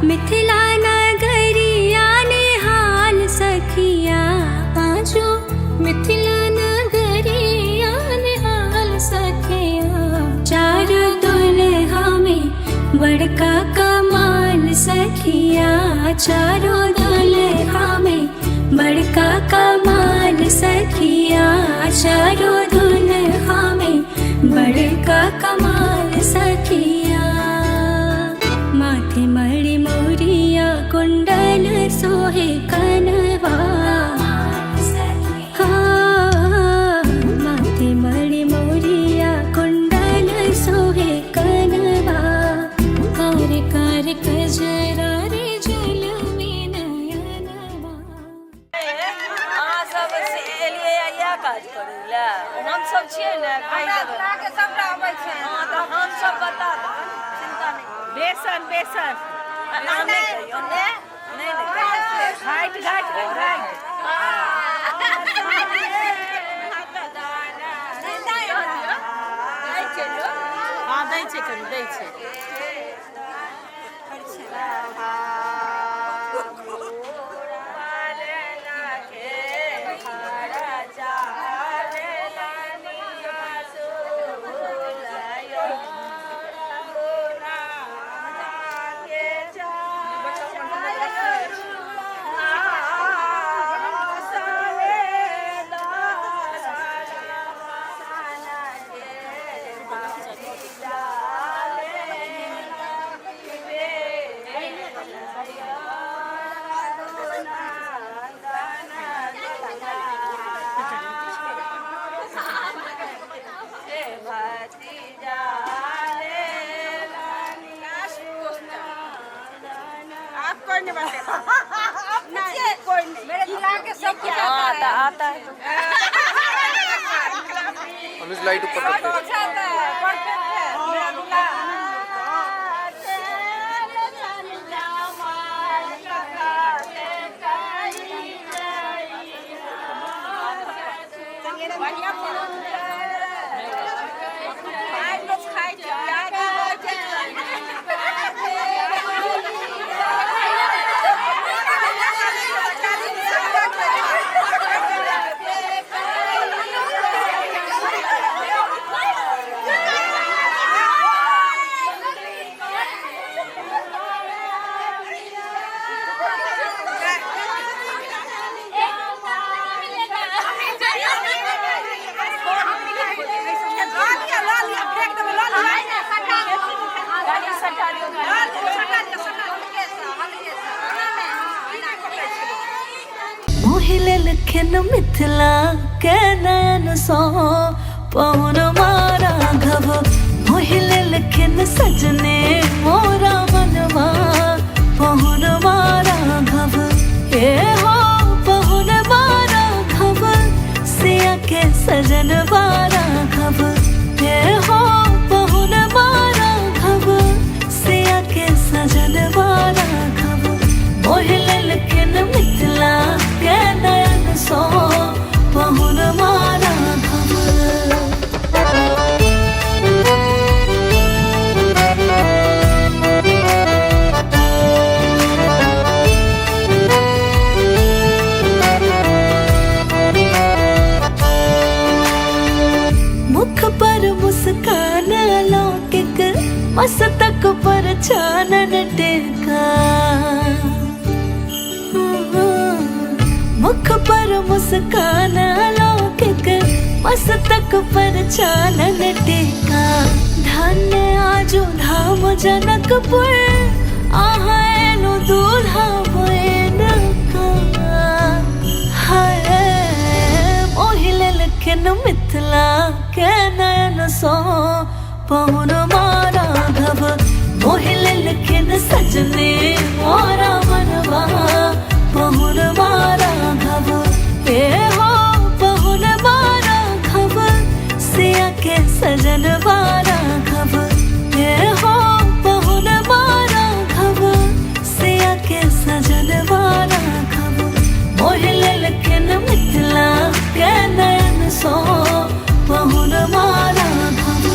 मिथिला नगरिया निहाल सखिया। आजो मिथिला नगरिया निहाल सखिया। चार दुल्हा में बड़का कमाल सखिया। चारों दुल्हा में बड़का कमाल सखिया। चारों दुल्हा में बड़का कमाल सखिया। माथे मणि मोरिया कुंडल सोहे कनवा। हाँ, माथे मणि मोरिया कुंडल सोहे कनवा। कार कार कजरा रे जल में नयनवा। अहाँ सब से एलियै इएह काज करै लए, हमसब छियै ने कहि देबै। हँ तऽ हमसब बता देबै, चिन्ता नहि करू। बेसन बेसन अहाँ नहि कहियौ ने, नहि ने कहियौ। घाटि घाटि के घाटि। हँ दै छै, कनि दै छै। हाँ तऽ आता है। अनुज लाइट ऊपर कर दे। मोहि लेलखिन मिथिला के नयन सो पहुन राघव। मोहि लेलखिन सजने मोरा मनवा पहुन राघव। हे हो पहुन राघव, सिया के सजन राघव। हे हो पहुन राघव, सिया के सजन राघव। मोहि लेलखिन मिथिला के नयन सो पहुन राघव। मुख पर मुस्कान अलौकिक, मस्तक पर चानन टेका। मुख पर मुस्कान अलौकिक, मस्तक पर चानन टेका। धन्य आजो धाम जनकपुर, आहा एलो दूल्हा बन का। हाय मोहि लेलखिन मिथिला के नयन सो पहुन राघव। मोहि लेलखिन सजने मोरा मनवा पहुन राघव। हे हो पहुन राघव, सिया के सजन राघव। हे हो पहुन राघव, सिया के सजन राघव। मोहि लेलखिन मिथिला के नयन सो पहुन राघव।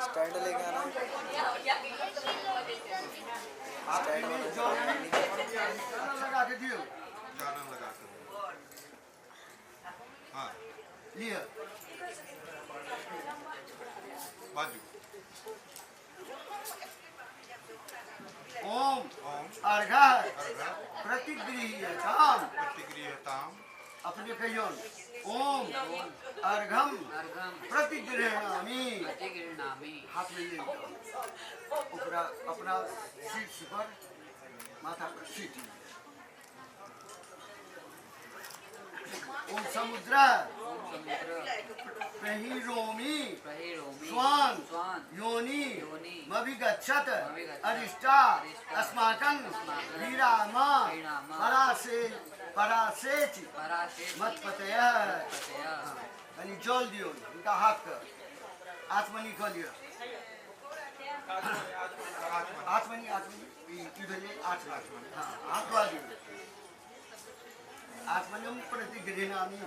स्टैंड लेके आना। लगा के दियो, लगा के हाँ लिया बाजू। ओम अर्घ प्रतिगृह्यताम प्रतिगृह्यताम अपने कहियो ओम अर्घम प्रतिगृह्णामि प्रतिगृह्णामि। हाथ में ये ऊपरा अपना शीर्ष पर माथा पर सीट। ओम समुद्र प्रहिरोमि स्वान योनि मभिगच्छत अरिष्टा अस्माकं वीरामा परासे परासेच मत्पतयः। यानी जल दियो उनका हाथ का आत्मनि कह लियो आत्मनि आत्मनि आत्मनि हाँ हाथ धोआ दियो आत्मनिम प्रतिगृह्णामि।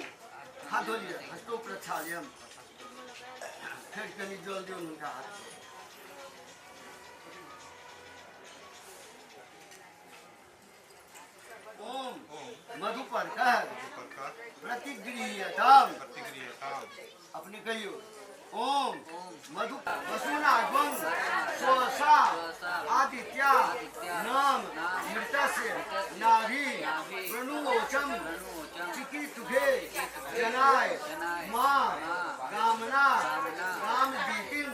हाथ धो लिया हस्तो प्रक्षाल्यम। फिर कनी जल दियो उनका हाथ। ओम मधुपर्कः प्रतिगृह्यताम प्रतिगृह्यताम अपने कहियो ओम मधु वसुनागम स्वसा आदित्या नाम मृतस्य नाभि प्रणुवोचम चिकितुभे जनाय मां कामना कामदीतिं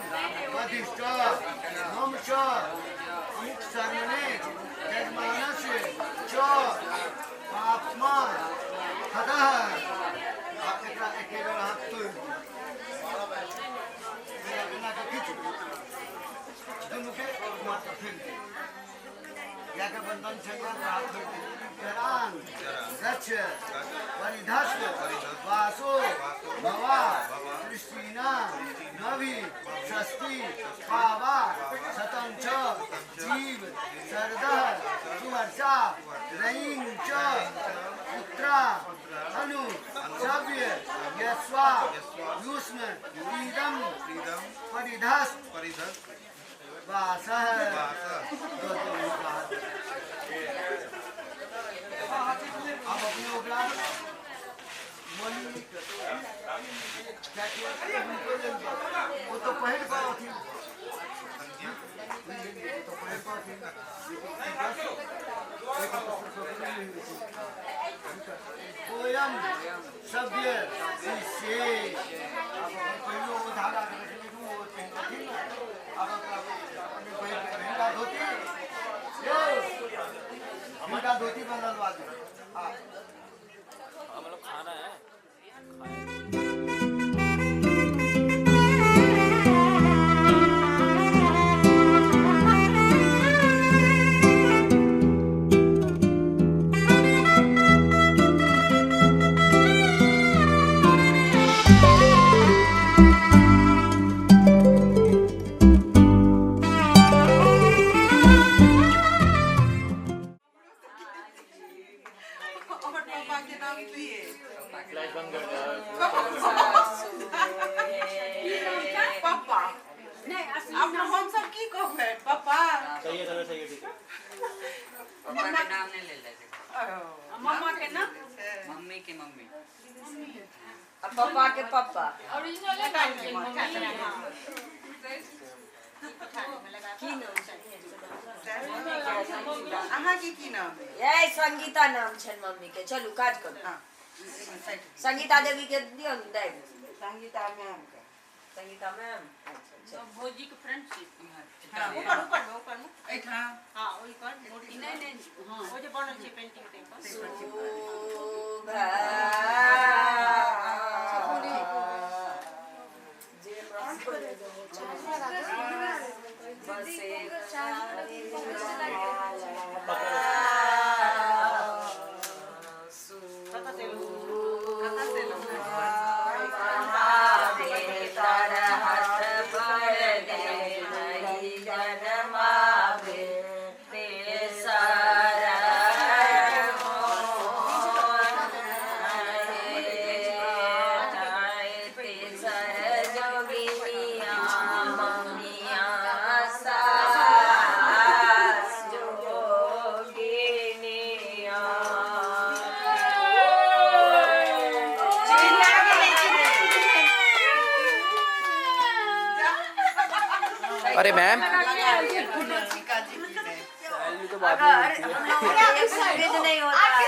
वधिष्ठ मम च अमुक शरणे जजमानस्य च पाप्मा हतः। आप एकरा एके बेर हाथ तोड़ि दियौ, एना के खींचू दुनू के माथा फेंक दियौ। याके बंधन छै हाथ तोड़ि दियौ। जरान गच्छ परिधस्व वासो भवा सृष्टिना नवि षष्टि पावा शतं च जीव शरदः सुवर्षा रयिं च पुत्रा अनु सव्य यस्वा युष्म प्रीदम परिधस् वासः। अब अपने ओकरा वो तो पहिर कऽ अथी तो पहिर कऽ अथी कोयम सभ्य शिष्य पहिलो वो धागा वो पहिनथिन ने अब हिनका धोती यौ हिनका धोती बदलवा दियौ। हाँ मतलब खाना है। पापा हम सब की कहबै पापा सही है सही है ठीक है। पापा के नाम नहीं ले लेते, मम्मा के नाम मम्मी के मम्मी और पापा के पापा। ओरिजिनल है मम्मी की नाम छै अहाँ के की नाम है? ए संगीता नाम छै मम्मी के। चलू काज करू। हां संगीता देवी के दियौ ने दै। संगीता मैम के। संगीता मैम अच्छा भौजी के फ्रेंडशिप। हां ऊपर ऊपर ऊपर एठा हां ओइ पर मूर्ति नहीं नहीं हां ओ जे बनल छै पेंटिंग ते पर जे बसे कता से लो कता से लो। अरे मैम तो बाद में नहीं होता है।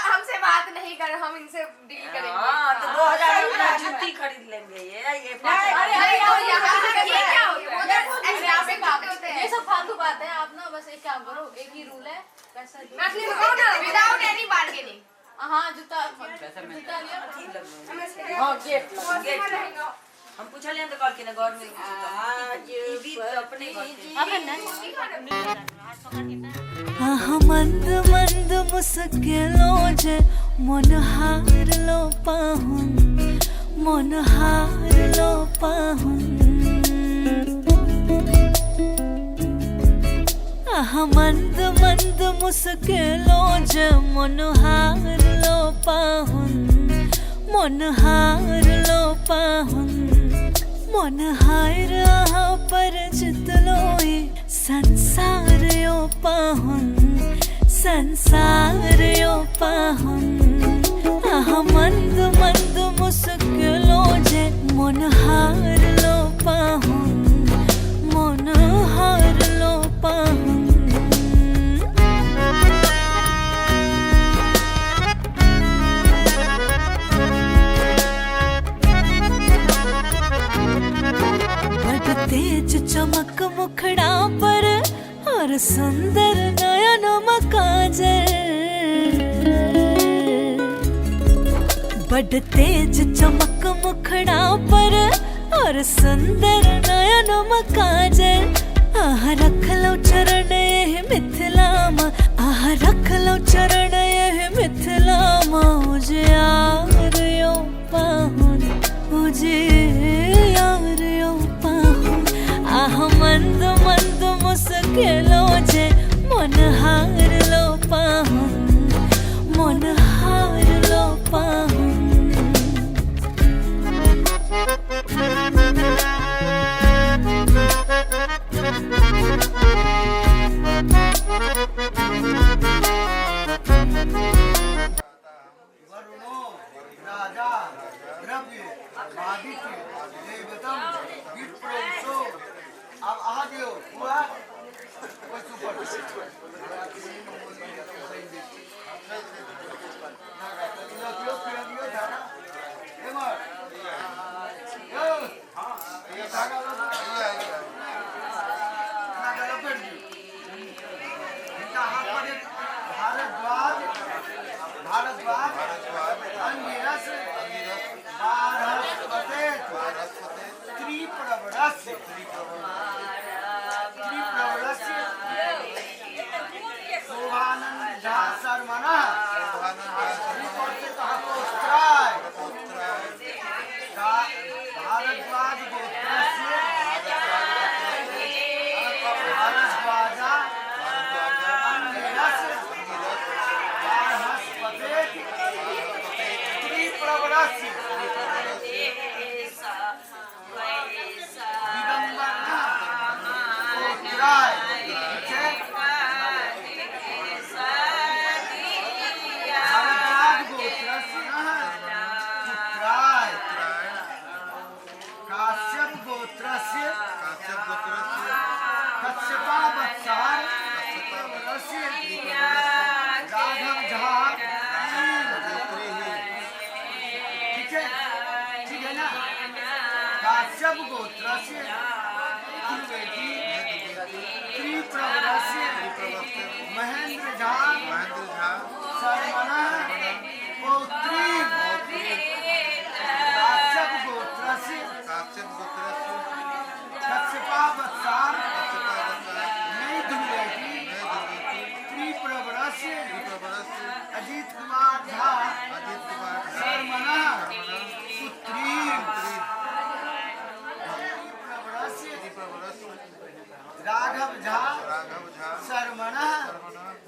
हमसे बात नहीं कर, हम इनसे डील करेंगे। हाँ तो 2000 रुपया जूती खरीद लेंगे। ये ये सब फालतू बात है। आप ना बस एक काम करो, एक ही रूल है, पैसा विदाउट एनी बार्गेनिंग। हाँ जूता जूता लिया। हाँ गेट गेट हम पूछलियन तो कहलखिन गवर्नमेंट अपने आह मंद मंद मुस्किलो जे मन हार लो पाहुन, मन हार लो पाहुन। आह मंद मंद मुस्किलो जे मन हार लो पाहुन, मन हार लो पाहुन। मन हार आहा पर जितलो संसार यो पाहुन, संसार यो पाहुन। आह मंद मंद मुस्किलो जे मन हार लो पाहुन, मन हार लो पाहुन। तेज चमक मुखड़ा पर और सुंदर नयन मकाजर, बड़ तेज चमक मुखड़ा पर और सुंदर नयन मकाजर। आह रख लो चरण एह मिथिला मां, आह रख लो चरण एह मिथिला मां। उजियार यो पाहुन, उजियार यो पाहुन। आह मंद मंद मुस्किलो जे मन हार लो पाहुन, मन हार लो पाहुन। वरुणो राजा द्रव्य आदित्य देवतम विप्रोसो। अब आ दियो पूरा कोई सुपर भारद्वाज भारद्वाज अंगिरस बारहस्पते त्रिप्रवरस्य त्रिप्रवरस्य शोभानंद झा शर्मणः पुत्राय भारद्वाज गोत्रस्य भारद्वाजा अंगिरस बारहस्पते त्रिप्रवरस्य दिगंबर गोत्राय भारद्वाज गोत्रस्य पुत्राय काश्यप गोत्रस्य कश्यपा वत्सार राघव झा। ठीक है, ठीक है ना। काश्यप गोत्रस्य त्रिवेदी त्रिप्रवरस्य महेंद्र झा शर्मणः पौत्री काश्यप गोत्रस्य कश्यपा वत्सार नई त्रिप्रवरस्य अजीत कुमार झा शर्मणः पुत्री त्रिप्रवरस्य राघव झा शर्मणः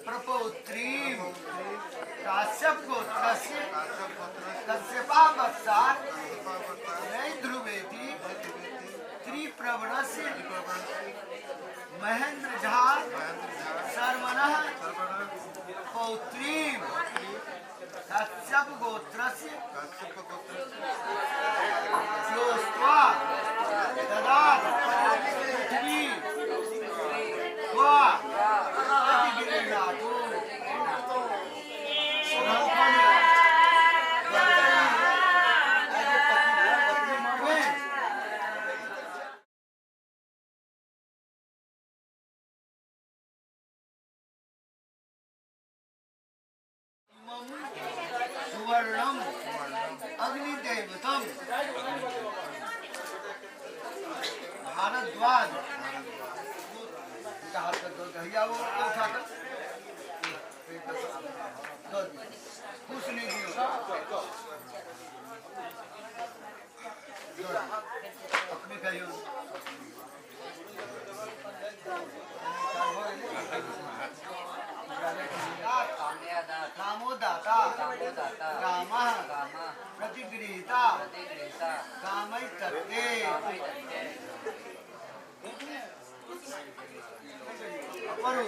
प्रपौत्री काश्यप गोत्रस्य स्योस्त्वा ददात पृथ्वी त्वा प्रतिगृह्णातु। सुवर्णम अग्निदेवतम भारद्वाज उनका हाथ पर दो दहिया वो उठाकर दो कुछ नहीं दियो, अपने कहियो। कामोदाता कामः प्रतिगृहीता कामैतत्ते। पढ़ू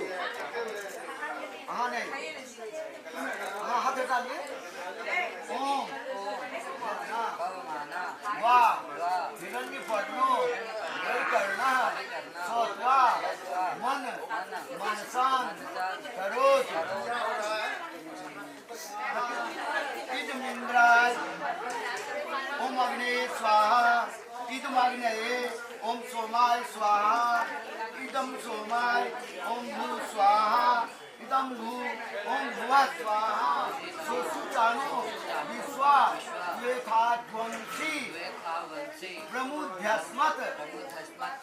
हाँ नहीं हाँ हाथ हटा लिए। ओम वाह हिरण्य पढ़नो करना सौत्वा मन मनसान करोत इदमिंद्राय ओम अग्ने स्वाहा इदम अग्नये ओम सोमाय स्वाहा इदम सोमाय ओम भू स्वाहा इदम भू ओम भुवा स्वाहा सोसुचानो विश्वा द्वेखाध्वंसी प्रमुध्यस्मत्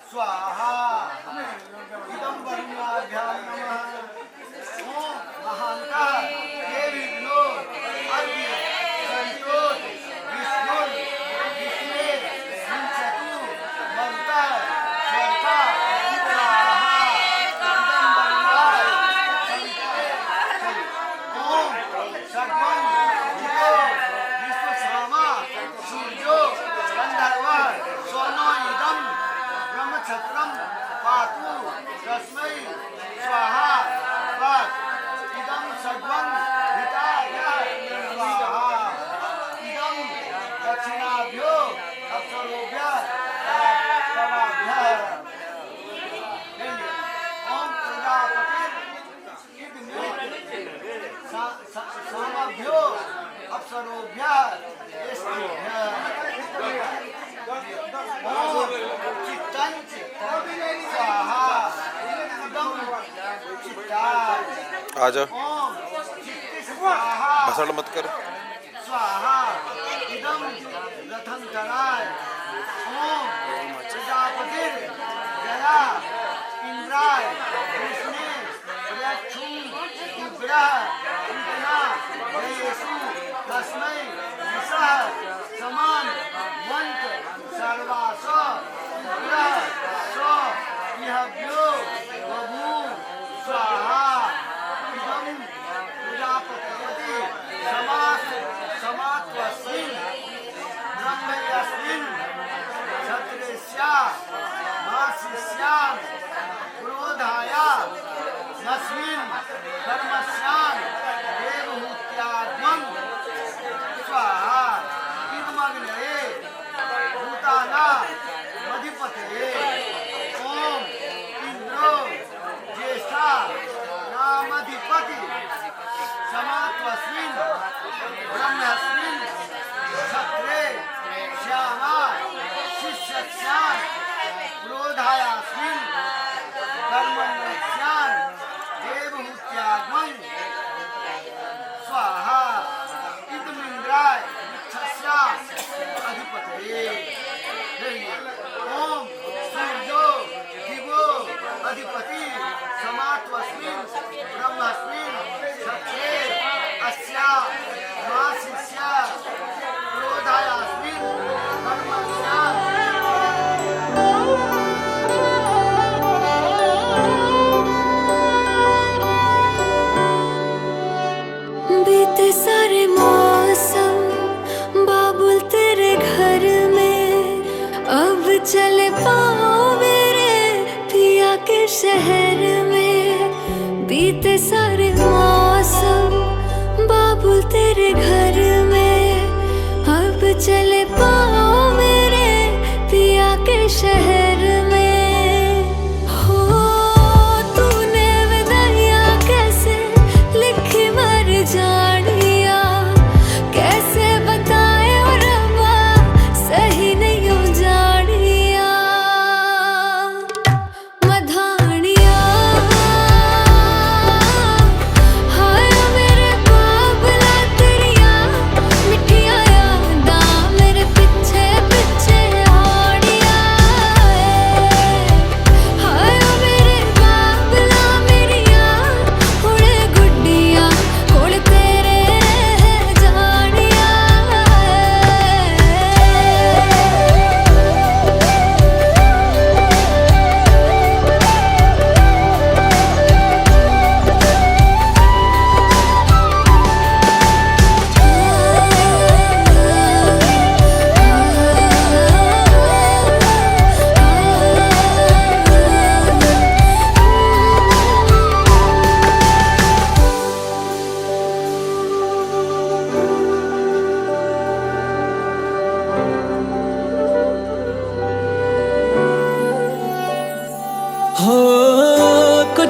स्वाहा इदम वरुणाभ्यां नमः। ओम महान्तः देविभ्यो अद्य संतोष विष्णु विष्णे मुञ्चतु मरुतः स्वर्गा स्वाहा इदं वरुणाय ओम सर्वं भूतो विश्वसामा सूर्यो गन्धर्वः सोनो इदं ब्रह्मक्षत्रं पातु तस्मै स्वाहा पात इदं सर्वं हिताय स्वाहा इदं दक्षिणाभ्यो अप्सरोभ्यः तवाभ्यः। ओम प्रजापतिर् सामभ्यो अप्सरोभ्यः स्त्रीभ्यः। ओम चित्तञ्च स्वाहा इदं चित्ताय। आ जाओ, ओम चित्ति स्वाहा भसड़ मत कर। स्वाहा इदं रथंतराय। ओम प्रजापतिर् जया इंद्राय विष्णु प्रयक्षु उग्रः उतना जयेषु तस्मै विषः समान मंत्र सर्वास उग्रः स इहव्यो बभू स्वाहा इदं प्रजापति समास समात्वस्मिन् ब्रह्मयस्मिन् क्षत्रेस्या मासिस्यां क्रोधाया नस्मिन् कर्मस्यां देवहूत्याग्मं स्वाहा इदमग्नये भूतानामधिपतये। ओम इंद्रो ज्येष्ठा नामधिपति समात्वस्मिन् ब्रह्मस्मिन् क्षत्रे श्यामा शिष्यस्यां क्रोधायास्मिन् कर्मण्यस्यां देवहूत्याग्मं स्वाहा इदमिन्द्राय इच्छस्या अधिपतये। ओम सूर्यो दिवो अधिपति समात्वस्मिन् ब्रह्मस्मिन् क्षत्रे अस्या मासिस्या क्रोधायास्मिन् कर्मस्यां। बीते सारे मौसम बाबुल तेरे घर में, अब चले पाओ मेरे पिया के शहर में। बीते सारे मौसम बाबुल तेरे घर में,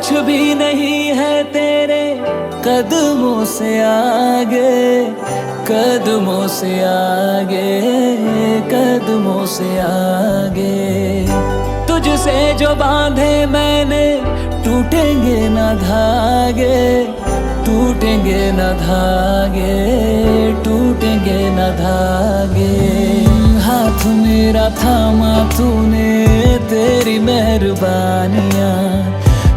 कुछ भी नहीं है तेरे कदमों से आगे, कदमों से आगे, कदमों से आगे। तुझसे जो बांधे मैंने टूटेंगे ना धागे, टूटेंगे ना धागे, टूटेंगे ना धागे। हाथ मेरा थामा तूने, तेरी मेहरबानियाँ,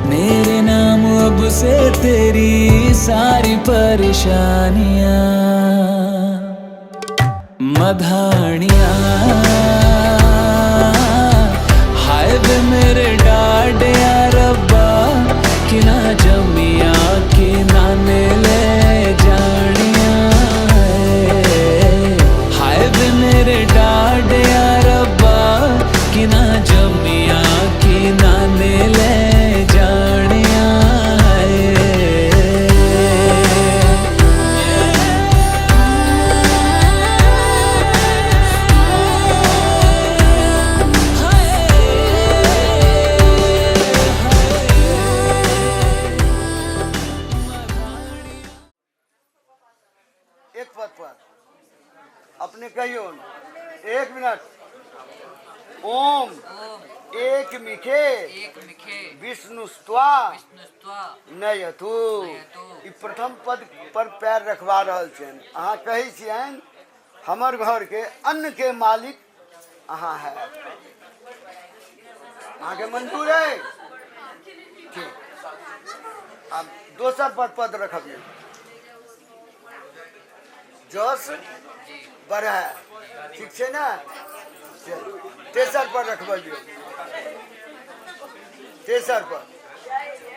मेरे नाम अब से तेरी सारी परेशानियाँ। मधानियाँ हाय वे मेरे डाडिया रब्बा, किना जमिया किना ने ले जानिया। हाय वे मेरे डाडिया रब्बा, किना जमिया किना ने ले जानिया। एक पद पर अपने कहियो, एक मिनट। ओम एक मिखे विष्णुस्त्वा नयतु। ई प्रथम पद पर पैर रखवा रहल छियनि। अहाँ कहै छियनि हमर घर के अन्न के मालिक अहाँ है। अहाँके मंजूर है? ठीक। आब दोसर पर पद रखबियौ, जस बढ़े, ठीक छै ने? तेसर पर रखबियौ, तेसर पर।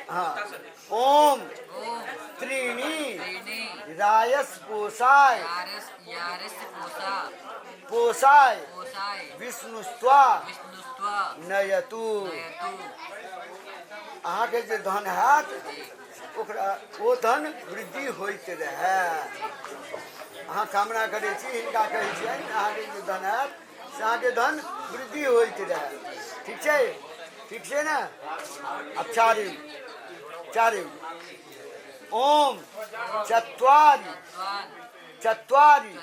हाँ। ओम त्रीणी रायस पोसाय पोसाय विष्णुस्त्वा नयतु। अहाँके जे धन हैत ओकरा ओ धन वृद्धि होइत रहए। अहाँ कामना करै छी, हिनका कहै छियनि अहाँके जे धन हैत से अहाँके धन वृद्धि होइत रहए। ठीक छै? ठीक छै ने? आब चारिम, चारिम। ओम चत्वारि चत्वारि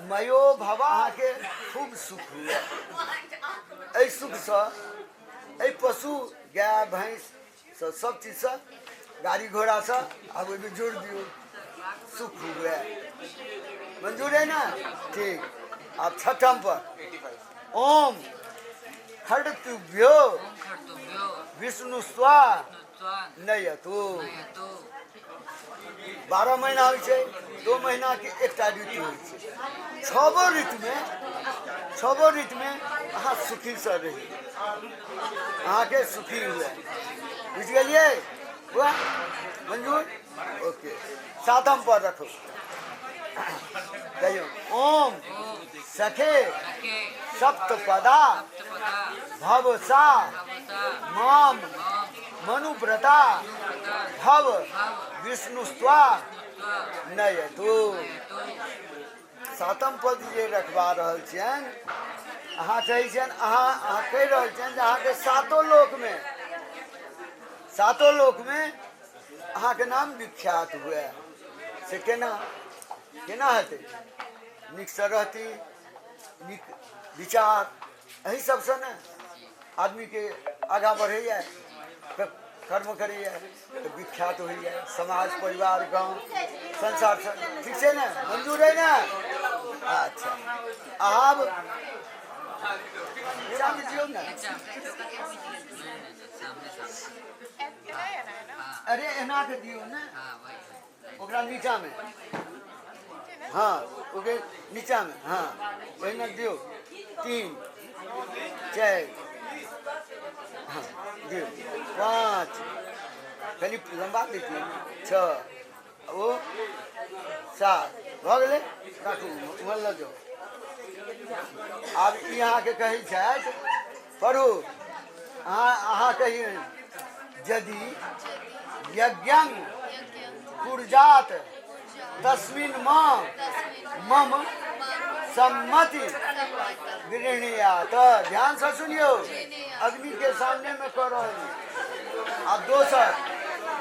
मयो भव। अहाँके खूब सुख हुए। एहि सुखसँ एहि पशु गाय भैंस सब चीजसँ गाड़ी घोड़ासँ आब ओहिमे जोड़ि दियौ, सुख हुए। मंजूर है ना? ठीक। आब छठम पर। ओम खड्तुभ्यो विष्णु स्वा नयतु। 12 महीना होइ छै, 2 महीना के एकटा ऋतु होइ छै। छबो ऋतुमे, छबो ऋतुमे अहाँ सुखीसँ रही, अहाँके सुखी हुए। बुझि गेलियै बुआ? मंजूर? ओके। सातम पर रखू, कहियौ ओम सखे सप्तपदा भवसा माम मनुव्रता भव विष्णुस्त्वा नयतु। सातम पद जे रखवा रहल छियनि, अहाँ कहै छियनि, अहाँ अहाँ कहि रहल छियनि जे अहाँके सातो लोकमे, सातो लोकमे अहाँके नाम विख्यात हुए। से केना केना हेतै? नीकसँ रहती, नीक विचार, एहि सबसँ ने आदमीके आगाँ बढ़ैए, तऽ कर्म करैए तऽ विख्यात होइए समाज, परिवार, गाँव, संसार सब। ठीक छै ने? मंजूर है ने? अच्छा। आब नीचामे दियौ ने। अरे एना के दियौ ने, ओकरा नीचामे। हाँ, ओकरे नीचामे। हाँ, ओहिना दियौ। 3 4, हाँ दियौ। 5, कनि लम्बा दैतियै। 6 ओ 7 भऽ गेलै। राखू, उम्हर लऽ जाउ। आब ई अहाँके कहै छथि, पढ़ू अहाँ, अहाँ कहियौ, यदि यज्ञं पुरजात तस्मिन मां मम सम्मति गृहणीयात। ध्यान से सुनियो, अग्नि के सामने में कह रहल। आब दोसर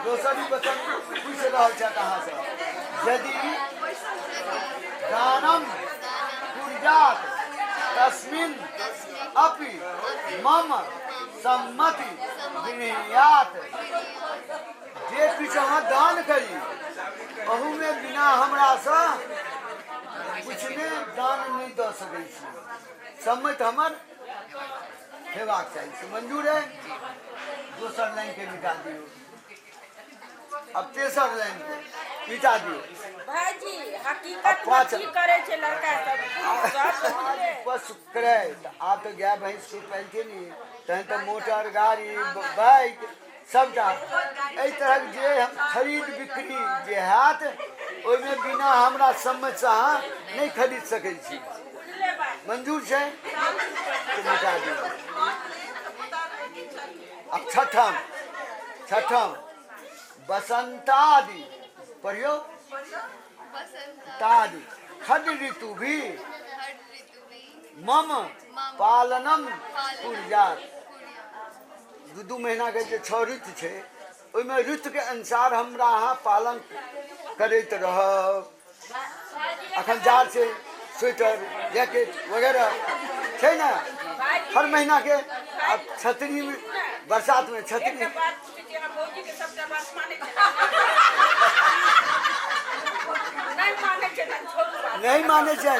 दोसर ई वचन पूछि रहल छथि अहाँसँ, यदि दानम कुर्यात तस्मिन अपि मम सम्मति गृह्यात। जे किछु अहाँ दान करी अहूमे बिना हमरासँ पूछने दान नहि दऽ सकै छी, सम्मति हमर हेबाक चाही। से मंजूर है? दोसर लाइन के मिटा दियौ। अब तेसर लाइन के मिटा दियौ। भाईजी हकीकत में की करे छै लड़का सब पुरुष सब बुझले? पशु क्रय तऽ आब तऽ गाय भैंस के पालिते नहि, तहन तऽ मोटर गाड़ी बाइक सबटा एहि तरहक जे हम खरीद बिक्री जे हैत ओहिमे बिना हमरा सम्मतिसँ अहाँ नहि खरीद सकै छी। मंजूर छै? तऽ मिटा दियौ। आब छठम, छठम बसंतादि पढ़ियौ। तादि खड ऋतु भी मम पालनम कुर्यात। दू दू महीनाके जे छओ ऋतु छै ओहिमे ऋतुके अनुसार हमरा अहाँ पालन करैत रहब। अखन जाड़ छै, स्वेटर जैकेट वगैरह छै ने हर महीनाके। आब छतरी बरसातमे छतरी। एकटा बात पूछै छी, अहाँ भौजीके सबटा बात मानै छै? नहि मानै छै तऽ छोड़ू बात। नहि मानै छै,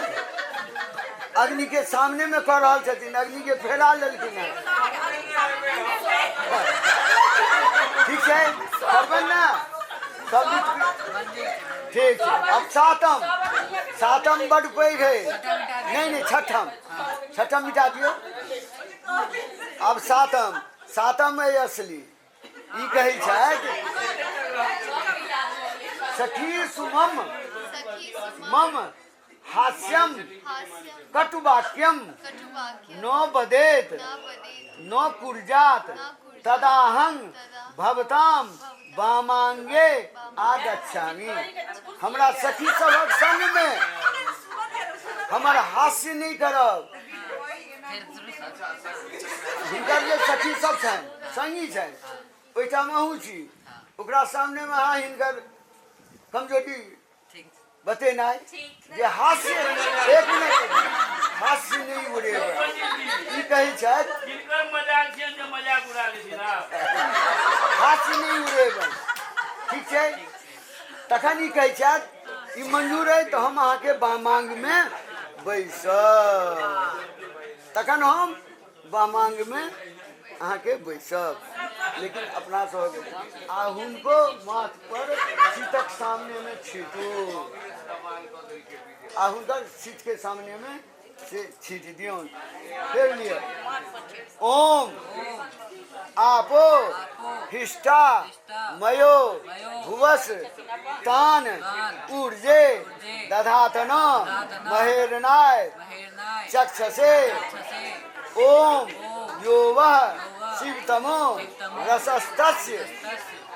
अग्नि के सामने में कऽ रहल छथिन, अग्नि के फेरा लेलखिन हँ। ठीक छै, करबनि ने सब? ठीक छै। अब सातम, सातम बड पैघ है। नहि नहि, छठम, छठम मिटा दियौ। आब सातम, सातम है असली। ई कहै छथि, सखी सुमम मम हास्यम कटुवाक्यम न बदेत न कुर्जात तदाहं भवताम वामांगे आगच्छामि। हमरा सखी सभक संगमे हमर हास्य नहि करब। हिनकर जे सखी सब छनि, संगी छनि, ओहिठाम अहूँ छी, ओकरा सामनेमे अहाँ हिनकर कमजोरी बतेनाइ जे हास्य, एक मिनट, हास्य नहि उड़ेबै। ई कहै छथि किनकर मजाक छियनि जे मजाक उड़ा लेथिन आब? हास्य नहि उड़ेबै। ठीक छै? तखन ई कहै छथि, ई मंजूर अइ तऽ हम अहाँके बामांगमे बैसब, तखन हम बामांगमे अहाँके बैसब। लेकिन अपना सबक एहिठाम आ हुनको माथ पर सीतक सामनेमे छीटू आ हुनकर सीटके सामनेमे से छीट दियौन। फेर लिअ, ओम आपो हिष्टा मयो भुवस तान ऊर्जे दधातन महेरनाय चक्षसे। ओम यो वः शिवतमो रसस्तस्य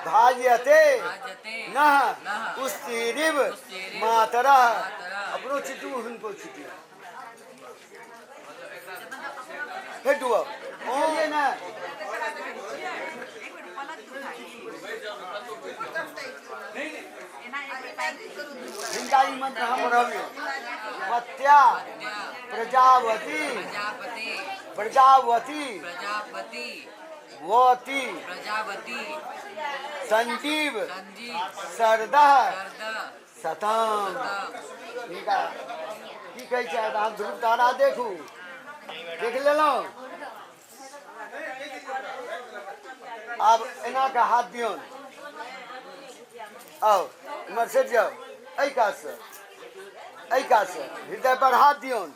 भाज्यते नः उस्तिरिव मातरः। अपनो छिटू, हुनको छिटू, फेर डूबब ओम ने। हिनका ई मंत्र हम पढ़बियौ। पत्या प्रजावती प्रजावती वती संजीव सरदह शतम। हिनका की कहै छै? अहाँ ध्रुव तारा देखू, देख लेलहुँ? आब एना कऽ हाथ दियौन। आउ इम्हर सटि जाउ, एहि कातसँ, एहि कातसँ हृदय पर हाथ दियौन।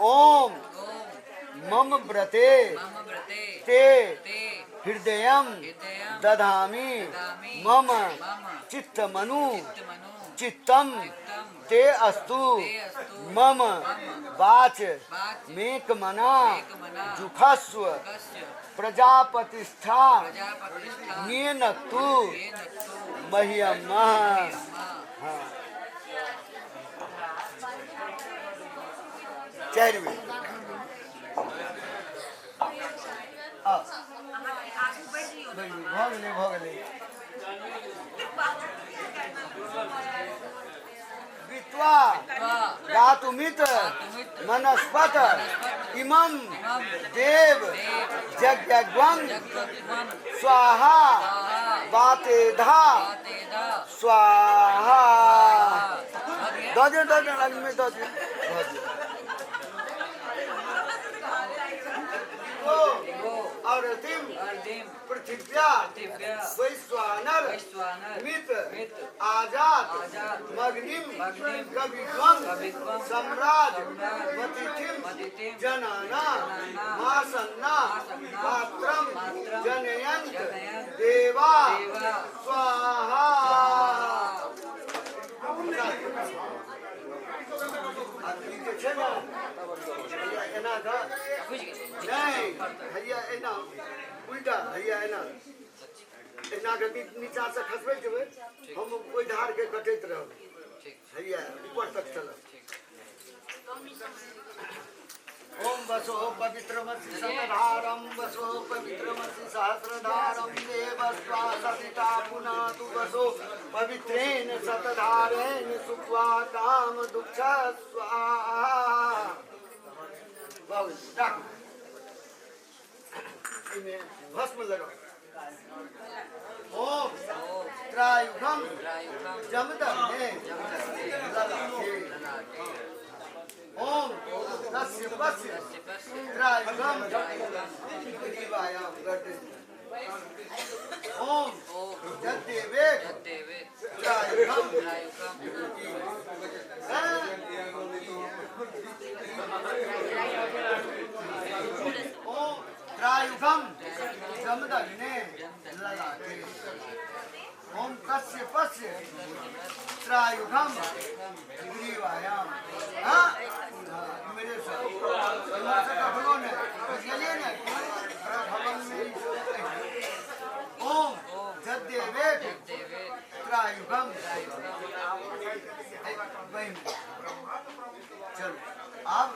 ओम मम व्रते ते हृदयम दधामि मम चित्तमनु चित्तम ते अस्तु मम वाच मेकमना जुखस्व प्रजापतिष्ठा मेनतु मह्यम। हाँ, चारि बेर। आउ। आगू बढ़ि। भऽ गेलै भऽ गेलै वित्वा गातुमित मनस्पत इमं देव यज्ञग्वं स्वाहा वातेधा स्वाहा दऽ दियौ दऽ दियौ अग्निमे दऽ दियौ दऽ दियौ अरतिम पृथिव्या वैश्वानर मित्र आजाद मग्निम कवित्वं सम्राज मतिथिम जनाना मासन्ना पात्रम जनयन्त देवा स्वाहा। जे छै ने एना कऽ नहि हैया एना उल्टा हैया एना एना कऽ नीचाँसँ खसबैत जेबै हम ओहि धारके कटैत रहब हैया ऊपर तक चलब। ओम वसो पवित्रमसि शतधारं वसो पवित्रमसि सहस्रधारं देवस्त्वा सविता पुनातु वसो पवित्रेण शतधारेण सुत्वा काम दुःख स्वाहा। राखू एहिमे भस्म लगाउ। ओम त्रायुगम जमदग्ने ललाटे। ओम तस्य पस्य त्रायुगम ग्रीवायां गर्दन। ओम यद्देवे त्रायुगम ओम त्रायुगम जमदग्ने ललाटे। ओम कस्य पस्य त्रायुगम ग्रीवायां। हाँ मेरे साथ कखनो ने बुझलियै ने भवन में ओम जद्देवे त्रायुगम चलो अब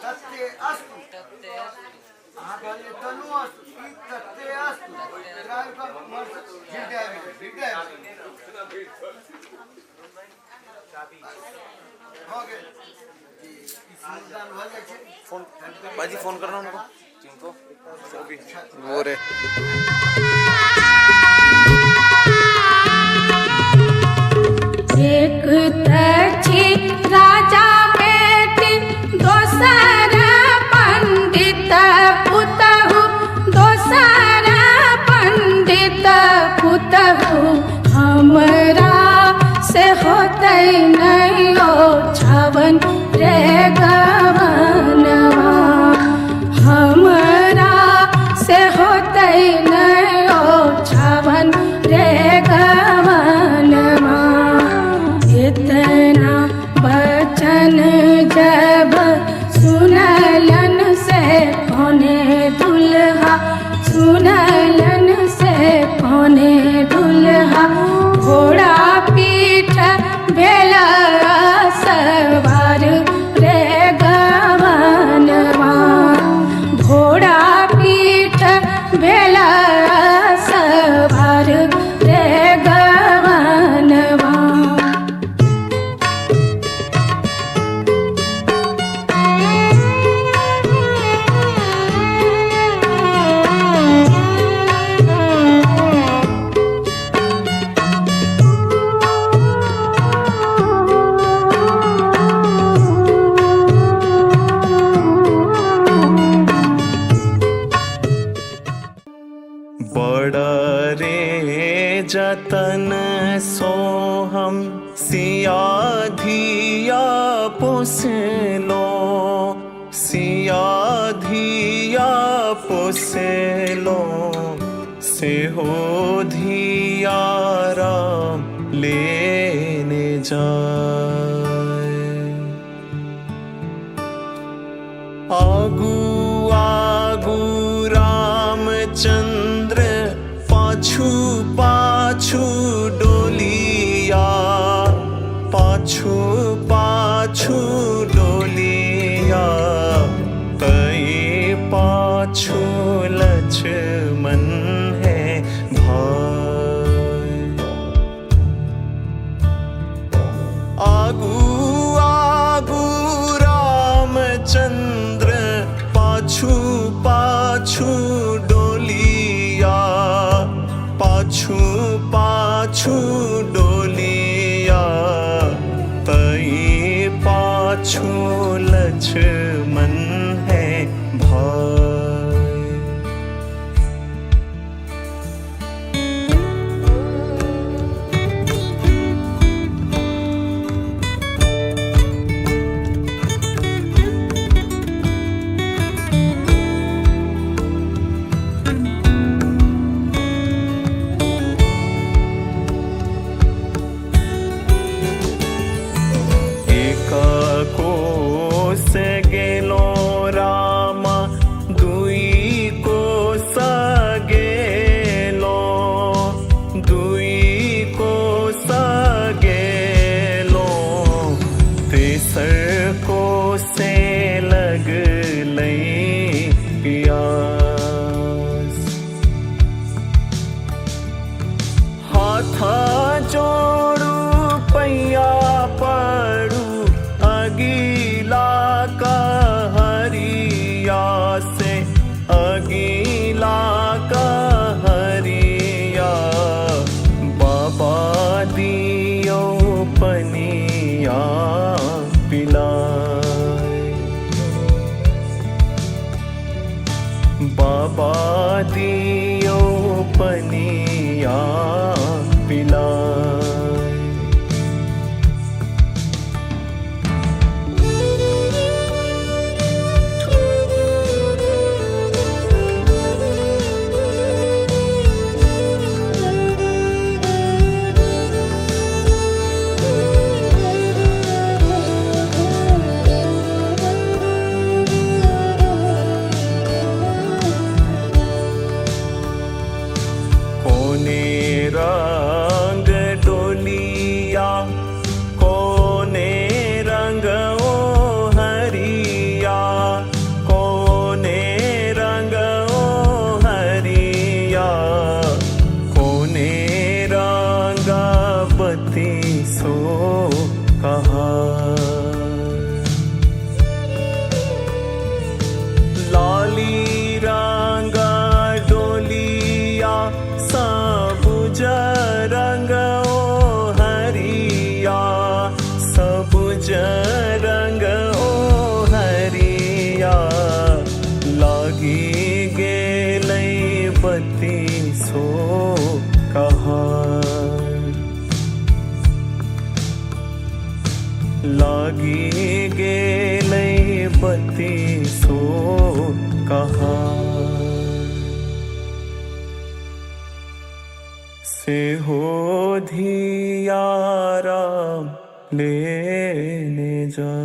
तत्ते अस्तु अहाँ कहलियै तनु अस्तु ई तत्ते अस्तु त्रायुगम हृदय में हृदय भऽ गेल। भऽ जाइ छै फोन बाजी फोन करना उनको जिनको वो रे एक छी राजा बेटी दोसर पंडित पुतहु दोसर पंडित पुतहु हमरा से होतै नहीं ओ छवन रे गवनवा हमरा से होतै नहीं ओ छवन रे गवनवा। इतना बचन जब सुनलन से कोने दुल्हा सुनलन से कोने दुल्हा घोड़ा पीठ भेल सवार रे गवनवा घोड़ा पीठ भेल सवार रे गवनवा। बड़ा रे जतन सो हम सिया धिया पोसलो सिया धिया पोसलो सेहो धिया राम लेने जाय। आगू आगू रामचंद्र पाछू पाछू डोलिया पाछू पाछू डोलिया तई पाछू लक्ष्मण है रामचंद्र पाछू पाछू डोलिया, पाछू पाछू डोलिया, तई पाछू लक्ष्मण है भाई। एक कोस गेलो रामा, दुई कोस गेलो, दुई कोस गेलो, तेसर कोसे लगलै पियास। हाथ जोड़ू पैया पड़ू, अगीला कहरिया से, अगीला कहरिया, बाबा दियो पनिया पिलाए, बाबा दियो पनिया पिलाए। कोने रंग डोलिया, कोने रंग ओ हरिया, कोने रंग ओ हरिया, कोने रंग बत्ती सो कहा। लाली रंग डोलिया, सबुज रंग ओ हरिया, सबुज रंग ओ हरिया, लागी गेलै बत्ती सो कहा, लागी गेलै बत्ती सो कहा। से हो धिया राम लेने जा।